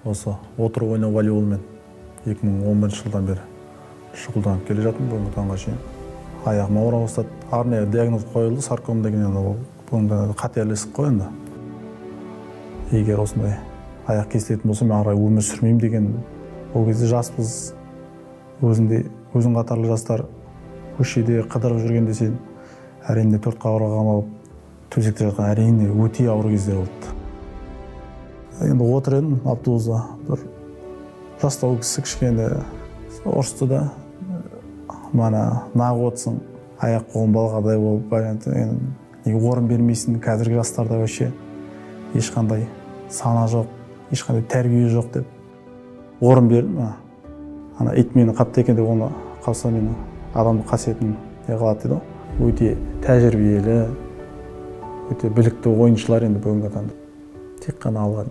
Осы отырып ойнау волейболмен 2011 жылдан бері шұғылданып келе жатырмын бүгінгі таңға шейін. Аяғым ауыра бастады. Арнайы диагноз қойылды, саркома деген, енді ол бүгінгі қатерлі ісік қой енді. Егер осындай аяқ кесілетін болса, мен ары қарай өмір сүрмеймін деген. Ол кезде жаспыз, өзіңде өзің қатарлы жастар көшеде қыдырып жүргенде сен әрине төрт қабырға қамалып төсекте жатқан, әрине өте ауыр кездер болды. Енді отыр едім автобуста, бір жастау кісі кішкене ұрысты да, мана нағып отырсың, аяқ қолың балғадай болып, енді неге орын бермейсің, қазіргі жастарда вообще ешқандай сана жоқ, ешқандай тәрбие жоқ деп орын бердім. Ана ит мені қапты екен деп, оны қапса мені адамдық қасиетін не қылады дейді ғой. Өте тәжірибелі, өте білікті ойыншылар енді бүгінгі таңда. Тек қана алға